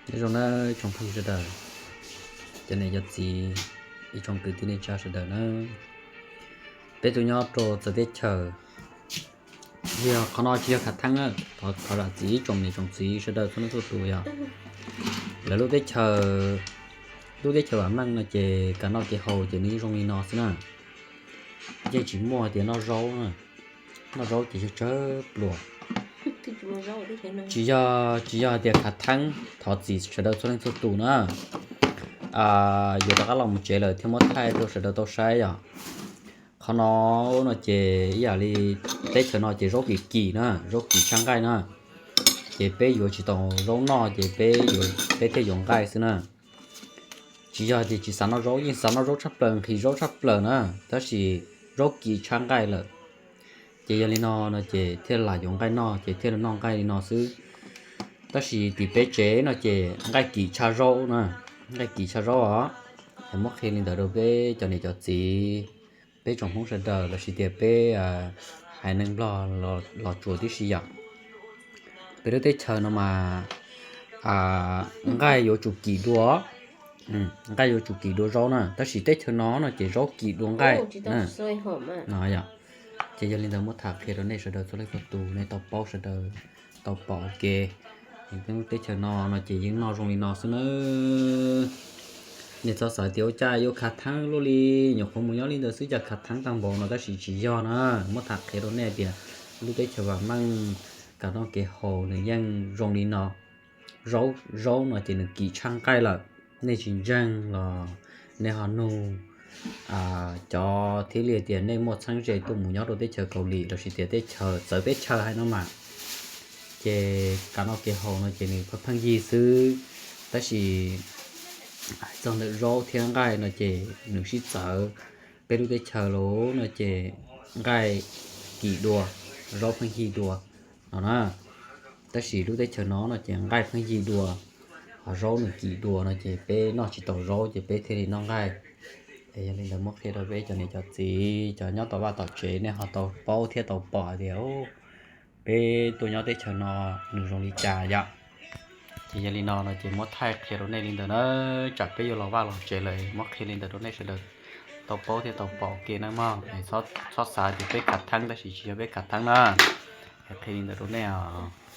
Nyob zoo nawb tsoom phooj ywg sawv daws, cov niam cov txiv, ib tsoom kwv tij neej tsa sawv daws nawb. Peb tuaj nyob rau txawv teb chaws, yog qhov no tsis yog khav theeb na, thov zam txim ib tsoom niam tsoom txiv sawv daws txhua leej txhua tus yog lawv lub teb chaws, lub teb chaws vam meej no ces kev noj kev haus ces nws yeej zoo li no xwb na. Yeej tsis muaj tias noj zaub, noj zaub ces tsawg tsawg pluas. Tsis yog, tsis yog tias khav theeb, thov txim sawv daws txhua leej txhua tus na. Yuav rov qab los mus tsev lawm thiaj muab thaij rau sawv daws tau saib yom. Qhov no no ces ib yam li teb chaws no ces zaub kim kim na, zaub kim tshaj nqaij na. Ces peb yuav tsis tau zaub noj ces peb, peb thiaj yuav nqaij xwb na. Tsis yog tias tsis xav noj zaub, yeej xav noj zaub tshaj plaws, nqhis zaub tshaj plaws na, tab sis zaub kim tshaj nqaij lawm. Ces yog li no no ces thiaj lam yuav nqaij noj ces thiaj li noj nqaij li no xwb. Tab sis tim peb tsev no ces nqaij kim tshaj zaub na, nqaij kim tshaj zaub os. Es muab qhia li ntawd rau peb cov niam cov txiv, peb tsoom Hmoob sawv daws lossis tias peb haiv neeg Nplog los tsuas tib si yom. Peb lub teb chaws no mas nqaij yuav tsum kim dua, nqaij yuav tsum kim dua zaub na, tab sis teb chaws no no ces zaub kim dua nqaij. Ces yog li ntawd muab tham qhia rau nej sawv daws txhua leej txhua tus nej tau paub sawv daws tau pom ua ke. Peb lub teb chaws no no ces yeej noj zoo li no xwb nawb. Nej txhob xav tias ua cas yuav khav theeb luaj li, nyuam qhuav mus nyob li ntawd xwb cas khav theeb tag npaum no, tab sis tsis yog na. Muab tham qhia rau nej tias lub teb chaws vam meej, kev noj kev haus nws yeej zoo li no. Zaub, zaub no ces nws kim tshaj nqaij lawm. Nej tsis ntseeg los nej ho nug cov thiab li tias nej muaj txheeb ze tuaj mus nyob rau teb chaws Kaus Lim lossis tias teb chaws txawv teb chaws hais no mas, ces kev noj kev haus no ces nws pheej yig xwb. Tab sis hais txog ntawm zaub thiab nqaij no ces nws sib txawv. Peb lub teb chaws lawm no ces nqaij kim dua, zaub pheej yig dua no na. Tab sis lub teb chaws no no ces nqaij pheej yig dua, ho zaub nws kim dua no ces peb noj tsis tau zaub ces peb thiaj li noj nqaij. Es yog li ntawd muab qhia rau peb cov niam cov txiv, cov nyob tom vaj tom tsev nej ho tau paub thiab tau pom tias peb tuaj nyob teb chaws no nws zoo li cas yom. Ces yog li no no ces muab thaij qhia rau nej li ntawd na, tsam peb yuav los vaj los tsev lawm muab qhia li ntawd rau nej sawv daws tau paub thiab tau pom ua ke nawb mog. Txhob xav tias peb khav theeb, tab sis tsis yog peb khav theeb na. Qhia li ntawd rau nej os.